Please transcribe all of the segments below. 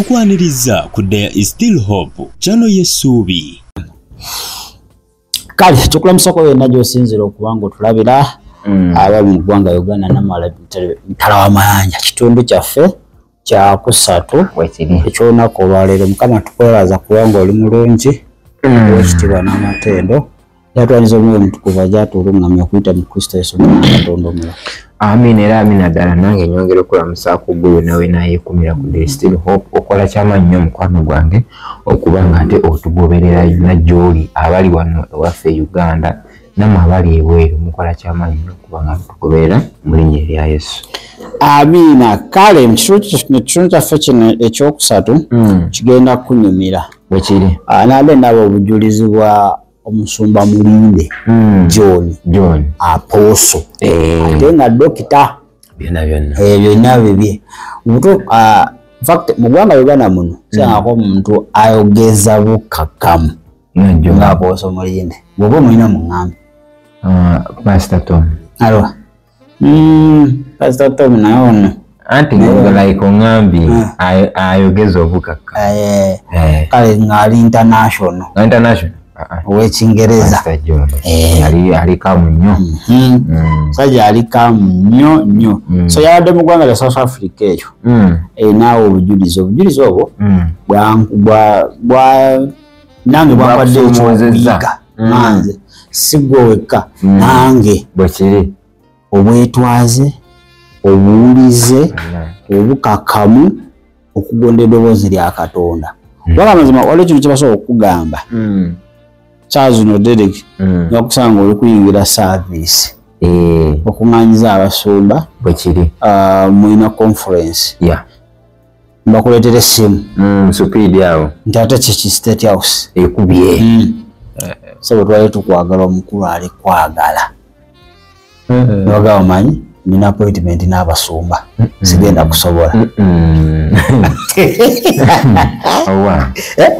Tukwaniriza ku There is Still Hope, channel y'essuubi. Kale tukulamusako yenna gy'osinziira okuba nga otulabira abali mu ggwanga Uganda n'amalala mutala w'amayanja, kitundu kyaffe kyakusatu eky'olunaku olwaleero. Mukama tukwebaza kubanga oli mulungi, ow'ekitiibwa n'amatendo. Yatwaniza omwoyo omutukuvu ajja atuluŋŋamya okuyita mu Kristo Yesu Omwana wa Katonda omulamu. Amiina era amiina ddala. Nange nyongera okulamusaako gwe yonna wenayeekumira ku There is Still Hope. Okola kyamaanyi nnyo mukwano gwange okuba nga ate otugoberera yonna gy'oli, abali wano ewaffe e Uganda nammwe abali ebweru, mukola kyamaanyi nnyo okuba nga mutugoberera mu linnya erya Yesu. Amiina. Kale mu kitundu kyaffe kino ekyokusatu kigenda kunyumira bwekiri. Nabadde ndaba obujulizi bwa omusumba Mulinde John Apostle, ate nga dokita byonna byonna byonna bibye. In fact mu ggwanga Uganda muno sirangako omuntu ayogeza bukkakkamu nga Apostle Mulinde. Bw'oba omulina muŋŋambe. Pastor Tom. Alwa Pastor Tom naye ono anti like oŋŋambye ayogeza obukakka. Kale ng'ali international. International ow'Ekingereza ali kamu nnyo, musajja ali kamu nnyo nnyo. So yabadde mu ggwanga lya South Africa eyo, naawe obujulizi obwo nange bwampadde ekyokuyiga. Nanze si ggwe wekka, nange bwekiri. Obwetwaze, obuwulize, obukakkamu, okugonda eddoboozi lya Katonda. Kubanga amazima waliwo ekintu kye basobola okukugamba Charles Derek, n'okusanga oli kuyingira service okuŋŋaanyiza abasumba bwekiri, mulina conference mbakuleetera essimu supiidi awo nti ate kiki State House ekubye. So bwe twali tukwagala omukulu ali kwagala nobagamba omanyi nina appointment n'abasumba sigenda kusobola.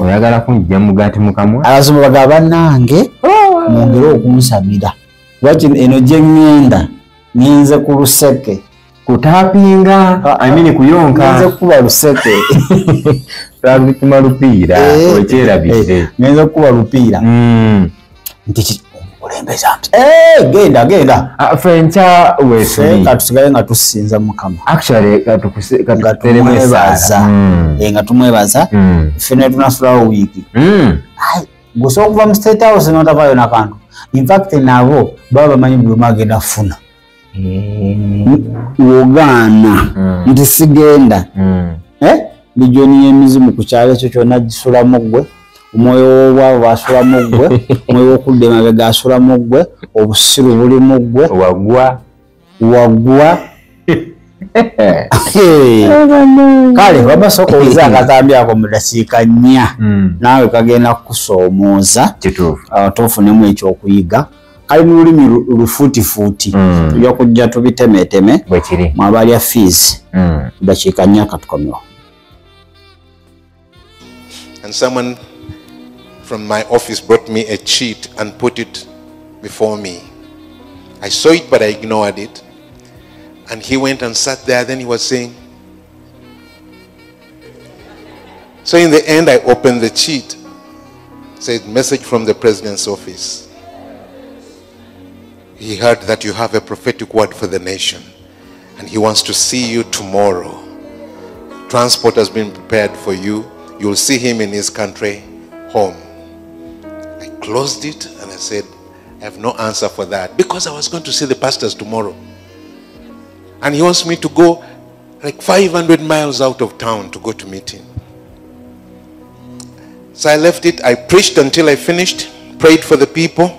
Oyagala kunjja mugaati mukamwa. Abasumba bagamba bannange mwongere okunsabira lwaki eno gye ŋŋenda ngenze ku luseke kutapinga, I mean kuyonka, ngenze kukuba luseke twalutuma lupiira okyerabidde, ngenze kukuba lupiira nti omukulembeze nti genda genda ffe nkya weesuli katusigale nga tusinza Mukama. Actually nga tumwebaza, nga tumwebaza ffe ne tunasulawo wiiki. Gusobola okuva mu State House n'otavaayo nakantu. In fact nabo baba bamanyi buli omu agenda kufuna. Wogaana nti sigenda, ligyoni y'emizimu ku kyalo ekyo kyonna gisulamu ggwe, omwoyo w'obwavu asulamu ggwe, omwoyo w'okudda emabega asulamu ggwe, obusiru buli mu ggwe, wagwa wagwa. Kale waba sooka owulize akatambi ako mu ddakiika nnya, naawe kagenda kukusoomooza tofunemu ekyokuyiga. Kali mu lulimi lufuutifuuti, tujja kujja tubitemeeteme mwabalya fees. Ddakiika nnya katukomewo. And someone from my office brought me a sheet and put it before me. I saw it, but I ignored it. And he went and sat there. Then he was saying, so in the end, I opened the sheet. It said, message from the president's office. He heard that you have a prophetic word for the nation, and he wants to see you tomorrow. Transport has been prepared for you. You'll see him in his country home. I closed it and I said, I have no answer for that, because I was going to see the pastors tomorrow. And he wants me to go like 500 miles out of town to go to meet him. So I left it. I preached until I finished, prayed for the people.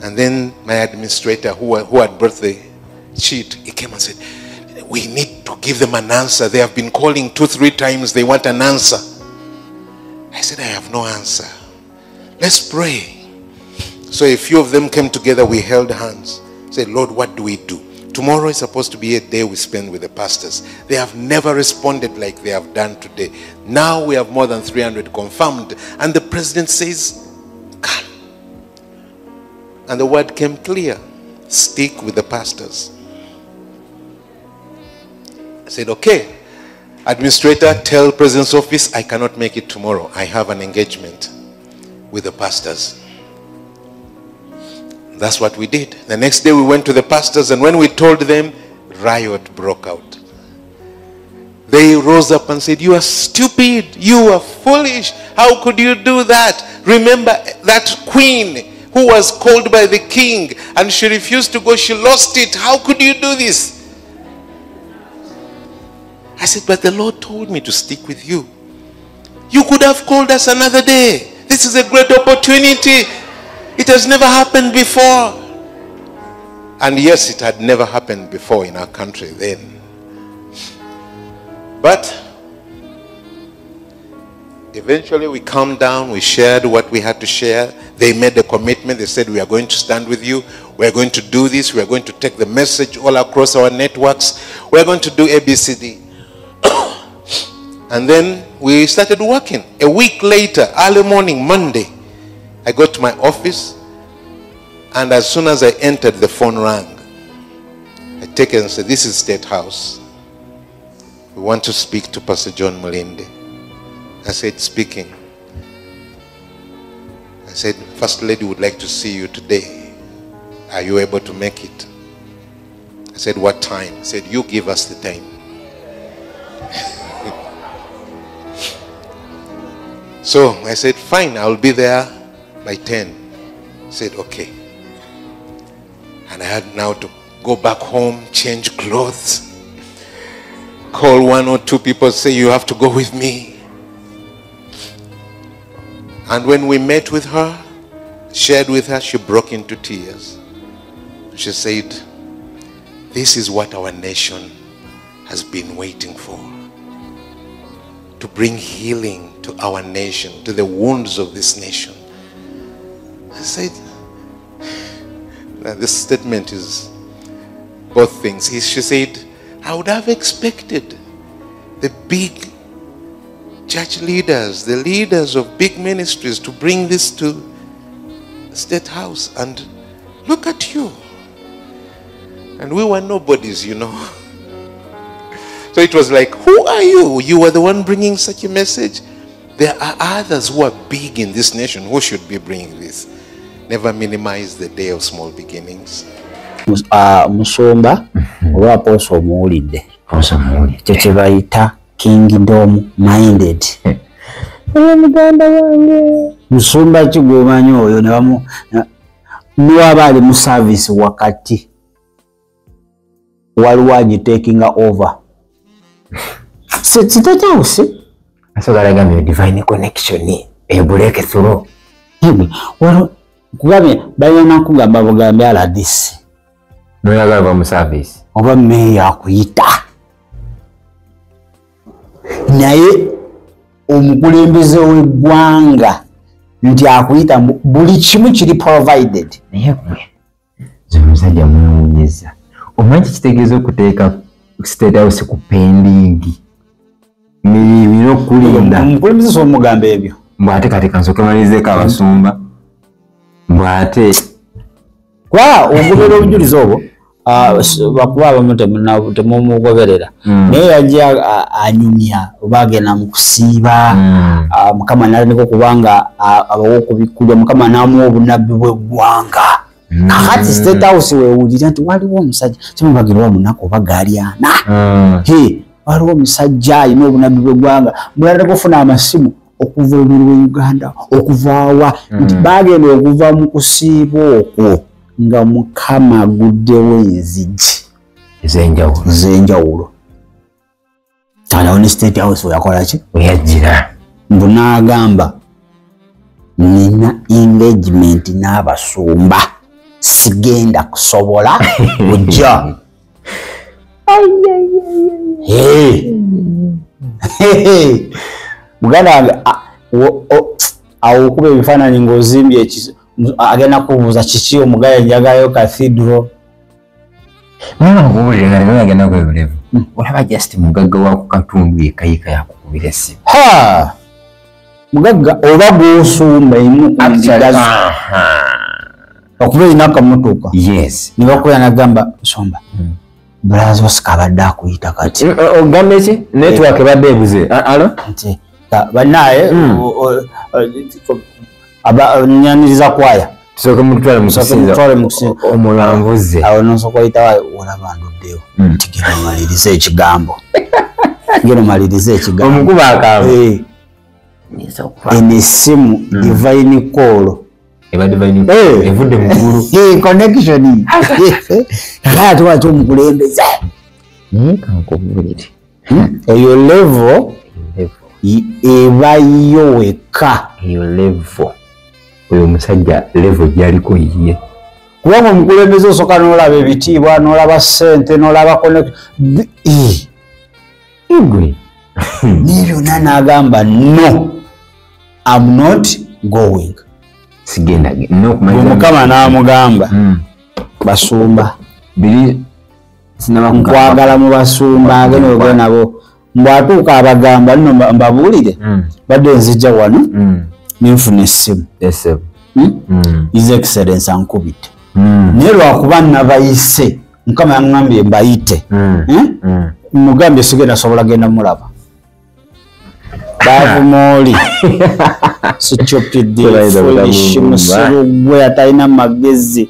And then my administrator who had brought the sheet, he came and said, we need to give them an answer. They have been calling 2-3 times. They want an answer. I said, I have no answer. Let's pray. So a few of them came together. We held hands. Said, Lord, what do we do? Tomorrow is supposed to be a day we spend with the pastors. They have never responded like they have done today. Now we have more than 300 confirmed. And the president says, come. And the word came clear. Stick with the pastors. I said, okay. Administrator, tell President's office I cannot make it tomorrow. I have an engagement with the pastors. That's what we did. The next day we went to the pastors, and when we told them, riot broke out. They rose up and said, you are stupid, you are foolish, how could you do that? Remember that queen who was called by the king and she refused to go, she lost it. How could you do this? I said, but the Lord told me to stick with you. You could have called us another day. This is a great opportunity. It has never happened before. And yes, it had never happened before in our country then. But eventually we calmed down, we shared what we had to share. They made a commitment. They said, we are going to stand with you. We are going to do this. We are going to take the message all across our networks. We are going to do ABCD. And then we started working. A week later, early morning, Monday, I got to my office, and as soon as I entered, the phone rang. I take it and said, this is State House. We want to speak to Pastor John Mulinde. I said, speaking. I said, First Lady would like to see you today. Are you able to make it? I said, what time? I said, you give us the time. So I said, fine, I'll be there by 10. I said, okay. And I had now to go back home, change clothes, call one or two people, say, you have to go with me. And when we met with her, shared with her, she broke into tears. She said, this is what our nation has been waiting for. To bring healing to our nation, to the wounds of this nation. I said, now this statement is both things. She said, I would have expected the big church leaders, the leaders of big ministries to bring this to State House, and look at you. And we were nobodies, you know. So it was like, who are you? You were the one bringing such a message. There are others who are big in this nation who should be bringing this. Never minimize the day of small beginnings. Musumba oba apostle omuwulidde ekyo kye bayita kingdom minded. Muganda wange musumba ki gw'omanyi oyo niwaba ali mu service wakati waliwo agitakinga over. State House asobola gambye divine connection ebuleke through. Kugambye balina kugamba bugambe aladisi noyagala mu service oba meya akuyita, naye omukulembeze w'eggwanga nti akuyita buli kimu kiri provided. Naye gwe nze omusajja mwewuunyizza, omanyi kitegeeza okuteeka State House ku pending mirina okulinda omukulembeze so omugamba ebyo mbw ate kati kansooke malizeeko abasumba mbw ate kuba ogoberera obujulizi obwo bakuba abamu temumugoberera, naye yajja anyumya oba agenda mu kusiiba, Mukama n'atandika okubanga abawa okubikkulwa, Mukama n'amuwa obunabbi bw'eggwanga. Kakati State House weewulira nti waliwo omusajja kimubagirwa omunaku oba gaali ana, waliwo omusajja alina obunabbi bw'eggwanga, mulatandika okufuna amasimu okuva ebweru we Uganda, okuva awa, nti bagenda okuva mu kusiiba okwo nga Mukama aguddewo enzigi ez'enjawulo. Awo ne State House weyakola ki? Weyajjira. Mbu n'agamba nina engagement n'abasumba, sigenda kusobola kujja. Muganda wange awo okuba ebifaananyi ng'ozimbye agenda kubuuza kiki omugaye njagayo cathedral. Nkubuulire nga leero agenda kwebulevu. Olaba just mugagga wa ku katundu yekka yakukubira essimu. Mugagga oba gw'osumba emu ku ndiga zo. Okuba erina akamotoka. Yes. Ne bakuba n'agamba nsumba. Bulazi Oscar abadde akuyita kati. Ogambe ki? Network ebadde ebuze. Alo? Nti bannaye nyaniriza kwaya. Tusooke mutwale mu kusinza. Omulambuze. Awo nosooka oyitawo olaba nduddeyo. Nti genda omalirize ekigambo. Genda omalirize ekigambo. Omukuba akaaba. Eno essimu divine call. Eba divine call. Evudde mu ggulu. Connection. Kakati lwaki omukulembeze? Naye kankubuulire. Eyo level eba yo wekka. Eyo level. Oyo omusajja level gy'aliko ye. Kubanga omukulembeze osooka n'olaba ebitiibwa, n'olaba ssente, n'olaba connection. Igwe. N'ebyonna n'agamba no, I'm not going. Sigenda n'okumanya. Mukama n'amugamba basumba. Biri nkwagala mu basumba agenda ogenda nabo. Mbwatuuka abagamba nno mbabuulire. Badde nzijja wano nenfuna essimu. His Excellence ankubidde. Naye lwakuba nabayise Mukama yaŋŋambye mbayite. Mugambye sigenda sobola genda mulaba. Baavuma oli. Stupid, foolish, musiru gwe atalina magezi.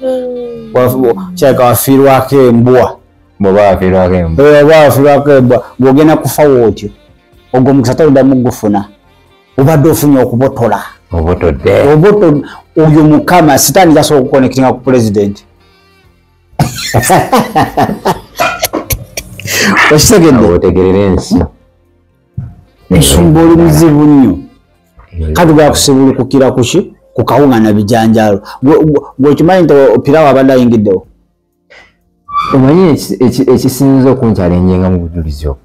Kyaleka wafiirwako embwa. Bw'oba wafiirwako embwa. Bw'oba wafiirwako embwa, bw'ogenda kufa wootyo. Ogwo omukisa toliddamu gufuna. Obadde ofunye okubotola. Obotodde. Oyo Mukama sitaani tasobola okuconnectinga ku pulezidenti. Okitegedde? Otegerera ensi. Ensumba oli muzibu nnyo. Kati gwakusibulukukira ku ki? Ku kawunga na bijanjaalo. Gwe okimanyi nti piraawo abadde ayingiddewo? Omanyi ekisinza okunkyalenjenga mu bujulizi obwo.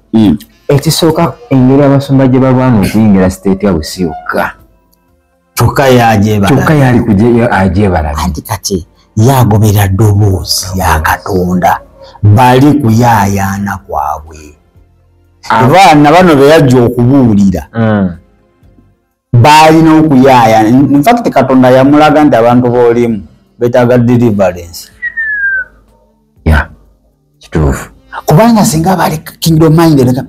Ekisooka engeri abasumba gye balwana okuyingira State House yokka. Kyokka yagyebala. Kyokka yali agyebala. Anti kati yagobera ddoboozi ya Katonda. Bali kuyaayaana kwabwe. Abaana bano be yajja okubuulira. Baalina okuyaayaana. In fact Katonda yamulaga nti abantu b'olimu beetaaga deliverance. Yeah. Kituufu. Kubanga singa bali kingdom minded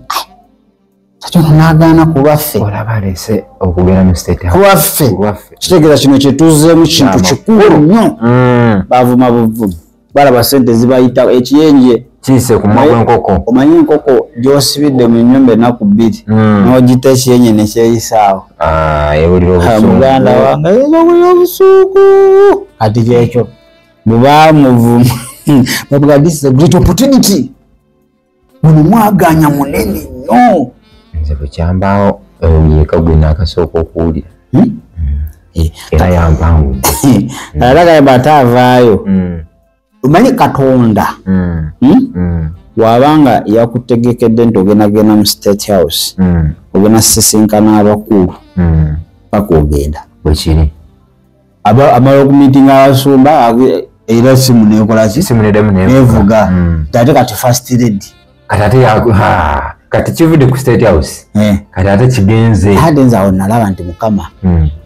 kati ono n'agaana ku lwaffe. Olaba alese okugenda mu State House. Ku lwaffe. Kitegeeza kino kye tuzzeemu kintu kikulu nnyo. Baavuma buvumi. Balaba ssente zibayita ekiyenje. Kiise ku mumwa gw'enkoko. Omanyi enkoko gy'osibidde mu nnyumba ennaku bbiri n'ogita ekiyenje ne kyeyisaawo. Ewulira obusungu. Muganda wange ewulira obusungu. Kati kyekyo bwe baamuvuma babuga this is a great opportunity. Guno mwaganya munene nnyo. Nze bwe kyambaawo yeka gwe naakasooka okuwulira. Era yampangudde. Alagamba ate avaayo. Omanyi Katonda bw'abanga yakutegekedde nti ogenda mu State House ogenda sisinkana abakulu paka ogenda. Bwe kiri. Amala okumiitinga abasumba era essimu neekola ki? Essimu neddamu neevuga. Ate kati first lady. Kati ate kati kivudde ku State House. Kati ate kigenze. Ate nze awo nalaba nti Mukama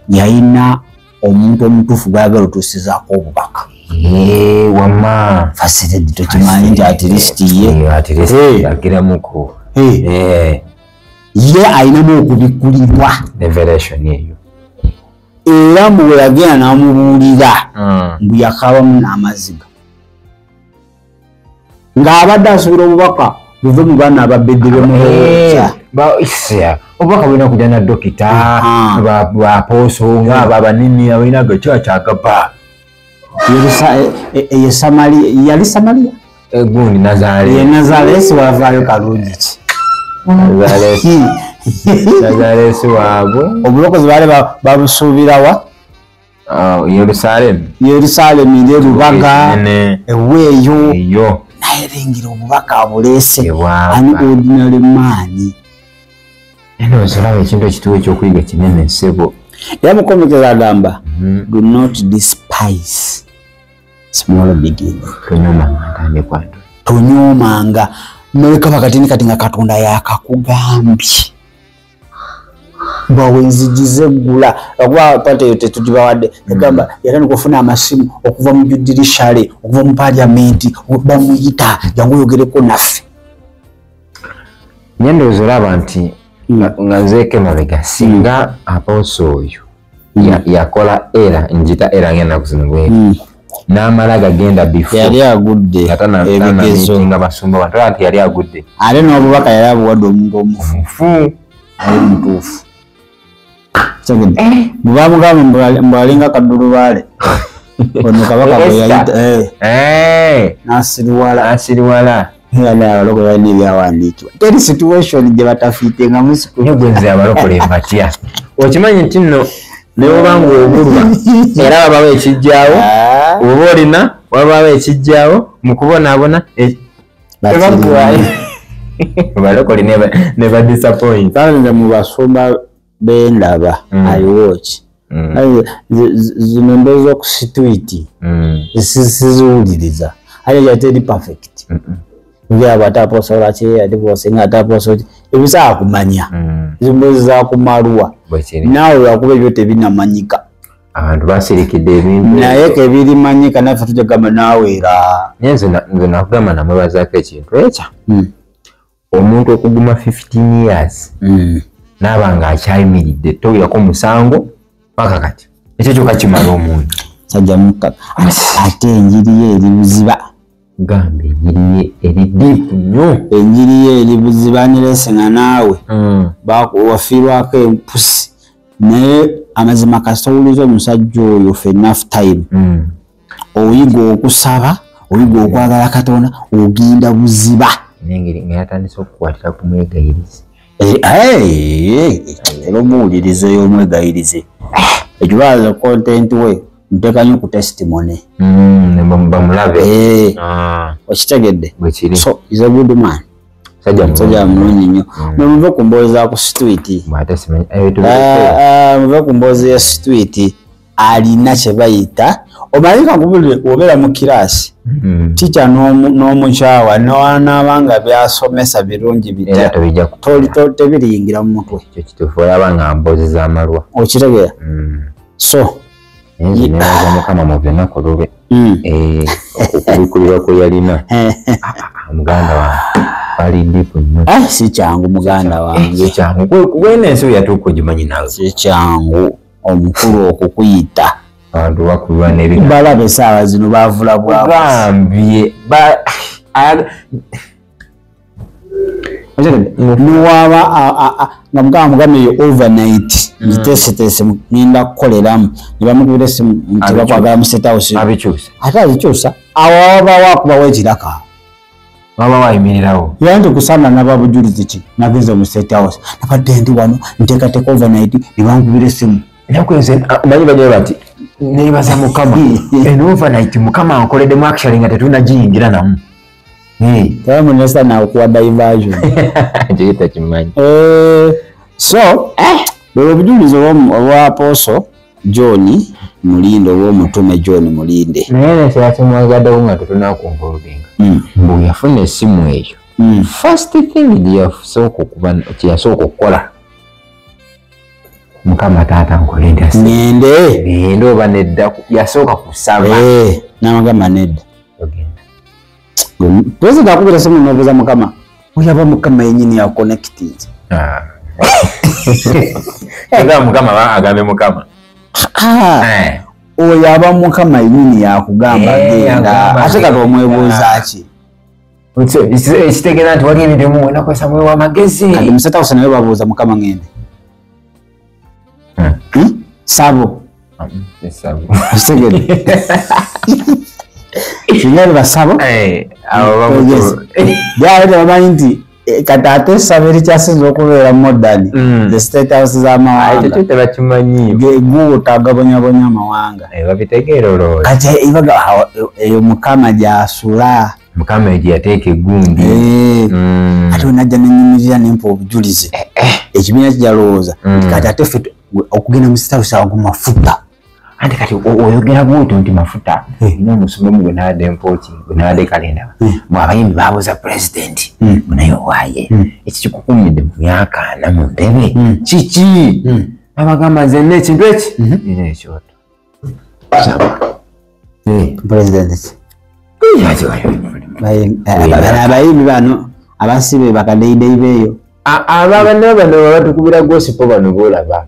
yalina omuntu omutuufu gw'ayagala otuusizaako obubaka. Wamma. First lady tokimanyi nti at least ye. At least agiramuko. Ye alinamu okubikkulirwa. Revelation eyo. Era mbu bwe yagenda n'amubuulira mbu yakaabamu n'amaziga. Ng'abadde asuubira obubaka buve mu baana ababedde bemulowooza. Obubaka bulina kujja na dokita, bapooso ng'abo abanene abalina agakyakagaba. Eyo Samaliya, yali Samaliya? Gundi Nazareti. Ye Nazareti wavaayo kalungi ki? Nazareti waabwe. Obulokozi baali babusuubira wa? Yerusaalemi. Yerusaalemi eri Lubaga, eweeyo. Naye lengera obubaka abuleese an ordinary man. Eno olaba ekintu ekituwa ekyokuyiga kinene ssebo. Era mukomekeza agamba do not despise small beginning. Tonyoomanga ntandikwa nto. Tonyoomanga. Nolekaba katini kati nga Katonda yakakugambye. Bawenzigize gula okuba pate yote tugibawadde egamba yatandika okufuna amasimu okuva mu judiciary, okuva mu parliament, bamuyita jangu oyogereko naffe. Nyendo olaba nti nga nzeeko emabega singa apostle oyo yakola era njita era ng'ennaku zino bweri n'amala gagenda before yali agudde ebigezo nga basumba bantu nti yali agudde ate n'obubaka yali abuwadde omuntu omufu ali mutuufu. Bwebamugamba mbu alinga kaddulubaale ono kabaka bwe yayita n'asiriwala abalokole balina ebyawandiikibwa teri situation gye batafiitengamu. Naye gwe nze abalokole mbatya okimanyi nti nno ne bw'oba ng'obulwa era wabawo ekijjaawo oba olina wabawo ekijjaawo mu kubonaabona tebakuwaayo abalokole ne ba disappoint. Nze mu basumba bendaba I watch zino mboozi z'oku street siziwuliriza aye yateri perfect byaba ate apostle ki ate bosinga ate apostle ki ebisaa kumanya emboozi zakumalwa naawe lwakuba ebyo tebinamanyika abantu basirikidde ebintu naye kebirimanyika naffe tujja kugamba naawe era naye nze nakugamba namwebazaako ekintu ekya omuntu okuguma 15 years n'aba nga akyayimiridde towulirako musango paka kati ekyo kyokka kimala omuntu sajja mukka ate enjiri ye eri buziba gambe enjiri ye eri deep nnyo enjiri ye eri buziba niresenga naawe wafiirwako empusi naye amazima kasita owuliza omusajja oyo for enough time oyiga okusaba oyiga okwagala Katonda ogenda buziba n'engeri nga yatandise okukwatira ku mwegayirizi era omuwulirize y'omwegayirize ekyo baza content we nteeka nnyo ku testimony bamulabe okitegedde. So is a good man musajja mulungi nnyo. Muve ku mboozi za ku street, muve ku mboozi ya street alina kye bayita omanyi kankubulire obeera mu kiraasi teacher n'omukyawa n'anaaba nga byasomesa birungi bitya tebiriyingira mu mutwe ekyo kituufu olaba nga mboozi z'amalwa okitegeera. So nze nebaza Mukama mu byonna ku lulwe okubikulirwa kwe yalina muganda wange bali deep nnyo. Si kyangu muganda wange si kyangu wena ensi yatuuka ogimanyi naawe si kyangu omukulu okukuyita abantu bakulwa n'ebigambo balaba essaawa zino baavula bwagambye niwaba nga mugamba mugambe eyo overnight ngiteeseteese ngenda kukoleramu ne bamukubira essimu nti bakwagala mu State House abikyusa ate abikyusa awo wabawo akubawo ekiraka waba wayimirirawo era nti kusanga nababujulizi ki nagenze mu State House nabadde ndi wano nteekateeka overnight ne bankubira essimu nakweze manyi bagira bati nebaza Mukama eno overnight Mukama ankoleddemu actually nga tetunagiyingira namu tebamunesa nakuwa diversion kiyita kimanyi. So bwe obujulizi obwa Apostle John Mulinde ow'omutume John Mulinde naye nekyakimwagaddewo nga tetunakonkolodinga mbu yafuna essimu eyo first thing kyeyasooka okukola Mukama taata nkole ntya ngende oba nedda yasooka kusaba n'amagamba nedda President akubira essimu n'obuuza Mukama oyaba Mukama yennyini yakonectinze Mukama agambe Mukama oyo aba Mukama yennyini yakugamba genda ate kati omwebuuza ki ekitegeeza nti waliwo ebintu ebimu wenakozesa mwewa amagezi kati mu State House naye babuuza Mukama ngende sabo okitegedde singa basabo byaba tebamanyi nti kati ate essabo erikyasinze okubeera modern the State House z'amawanga tebakimanyi guuta agabonyabonya amawanga babitegeera olowooza kati eyo Mukama gy'asula Mukama eyo gye yateeka eggundi ate wenajja nenyimirira nempa obujulizi ekibiina kijalowooza kati ate ffe okugenda mu State House ago mafuta Anti kati oyogera bw'otyo nti mafuta nina omusumba gwe naadde mpooti gwe naadde kalenda mwe abayimbi babuuza pulezidenti naye owaaye eki kikukumidde mu myaka 40 mu ntebe kiki? Abagamba nze nina ekintu eki nina ekyoto. Pulezidenti abayimbi bano abasibe bakadeyideyi beeyo aba bano batukubira gosipo bano boolaba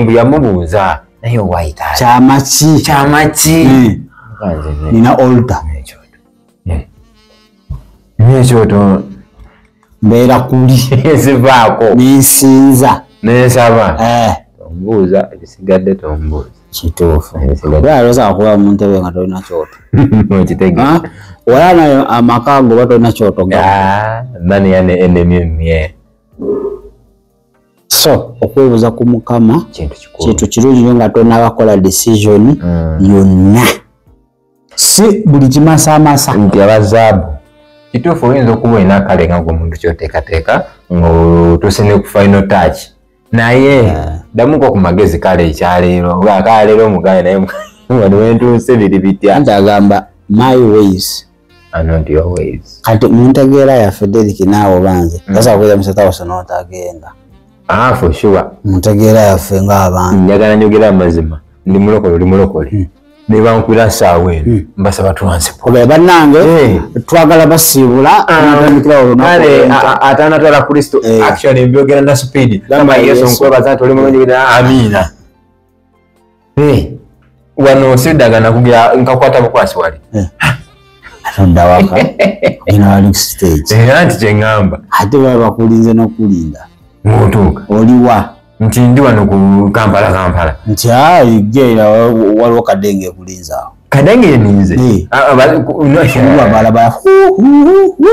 mbu yamubuuza naye owayita kyama ki? Kyama ki? Nina altar nina ekyoto mbeera kuli sivaako nensinza nensaba tombuuza ebisigadde tombuuza. Kituufu olowooza kuba mu ntebe nga tolina kyoto okitegeera wala nayo amaka go oba tolina kyoto money yane enemy mye. So okwebuuza ku Mukama kintu kirungi nnyo nga tonnabakola decision yonna, si buli kimasamasa nti abazaabu. Kituufu oyinza okuba olina akale nga gwe omuntu kyoteekateeka ng'otuuse ne ku final touch, naye ddamuko ku magezi kale ekyaleero oba akaleero omugaye naye wano wentuuse biri bitya. Anti agamba my ways are not your ways. Kati mu ntegeera yaffe Derrick naawe obanze tasobola kubeera mu State House n'otagenda. For sure. Mu ntegeera yaffe ng'abantu njagala njogera amazima, ndi mulokole oli mulokole ne bankubira ssaawa eno mbasaba transport. Obe bannange twagala basiibula natandikira olunaku kale atanatwala Kristo actually mbyogera na speed kama Yesu nkwebaza nti oli mulungi amiina. Wano siddagana kugira nkakwata bukwasi wali atodda waka ogenda wali stage era nti kye ŋŋamba ate baba bakulinze n'okulinda ng'otuuka oliwa nti ndi wano ku Kampala nti gera waliwo kadenge ekulinze awo. Kadenge yeninze balaba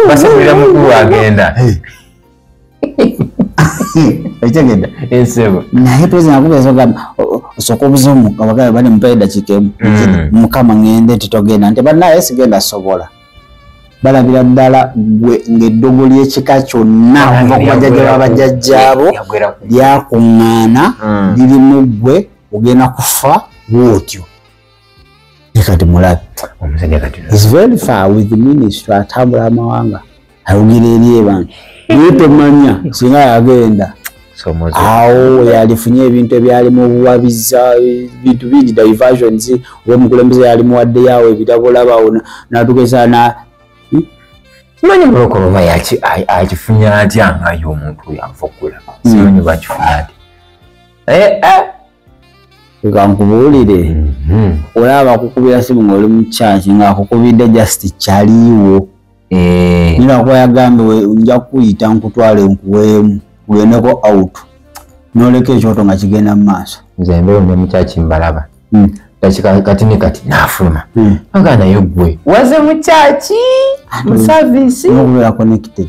basabira mukulu agenda ekitegedda ensebo. Naye pulezidenti akubeeza ogamba osooka obuze abagabe bali mpa eddakiika emu Mukama ŋŋende nti togenda nti bannaye sigenda sobola. Balabira ddala gwe ng'eddogo ly'ekika kyonna okuva ku bajjajja b'abajjajjaabo lyakuŋŋaana liri mu ggwe ogenda kufa bw'otyo. Kati mulabe is very far with the ministry atambula amawanga ayogera eri abantu naye tomanya singa yagenda awo yalifunye ebintu ebyalimu obuwabiza ebintu bingi diversions oba omukulembeze yalimuwaddeyo awo ebirabolaba n'atugeza na simanyi mulokole oba akifunye atya nga ye omuntu oyo ava okulaba simanyi oba akifunye atya. Leka nkubuulire olaba akukubira simu ng'oli mu church ng'akukubidde just kyaliiwo nirakuba yagambye nja kukuyita nkutwale nkuweemu ugendeko out noleka ekyoto nga kigenda mu maaso. Nze mbeewo ne mu church mbalaba dakika kati ne kati naafuluma aga naye ggwe waze mu church mu service n'okubeera connected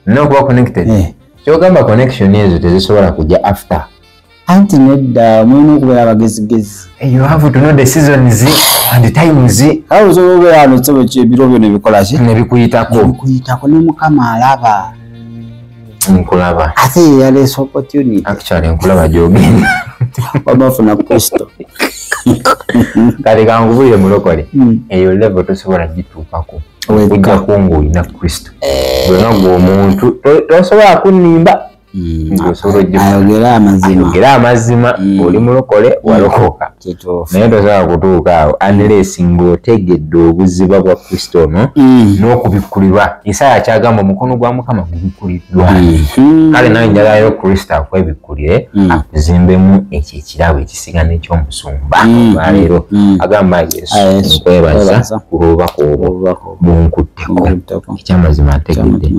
n'okuba connected kyogamba connection ezo tezisobola kujja after. Anti nedda mulina okubeera abagezigezi. You have to know the seasons and the times. Kale osobola obeera wano ssebo ebiro byo ne bikola ki? Ne bikuyitako. Ne bikuyitako ne Mukama alaba. Nkulaba. Ate ye yaleese opportunity. Actually nkulaba gy'ogenda. Waba ofuna Kristo. Kale kankubuulire mulokole eyo level tosobola gituukako okujjako ng'olina Kristo. Gwe nga gwe omuntu tosobola kunnimba. Ayogera amazima. Ayogera amazima oli mulokole walokoka. Naye tosobola kutuuka awo unless ng'otegedde obuziba bwa Kristo ono n'okubikkulirwa. Isaaya kyagamba omukono gwa Mukama gubikkuliddwa. Kale nawe njagalayo Kristo akwebikkulire akuzimbemu ekyo ekirabo ekisinga n'ekyomusumba olwaleero. Agamba Yesu nkwebaza ku lw'obubaka obwo bunkutteko. Ekyamazima ntegedde.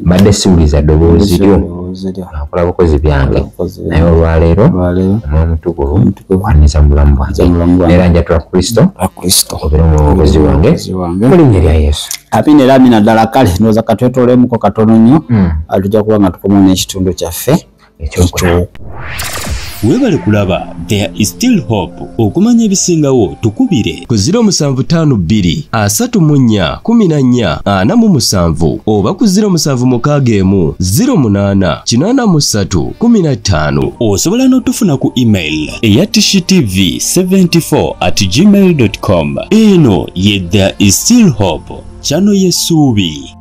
Mbadde siwuliza ddoboozi lyo akola bukozi byange naye olwaleero Omwoyo Omutukuvu kwaniza mu bulamu bwange era njatula Kristo obeere omulokozi wange mu linnya lya Yesu. Amina era amina ddala. Kale ndowooza katwetoolemu katono nnyo tujja kuba nga tukomawo n'ekitundu kyaffe ekyokuna. Weebale kulaba There is Still Hope. Okumanya ebisingawo tukubire ku 0752 34 14 47 oba ku 0761 08 83 15. Osobola n'otufuna ku email eya tishitv74@gmail.com. Eno ye There is Still Hope, channel y'essuubi.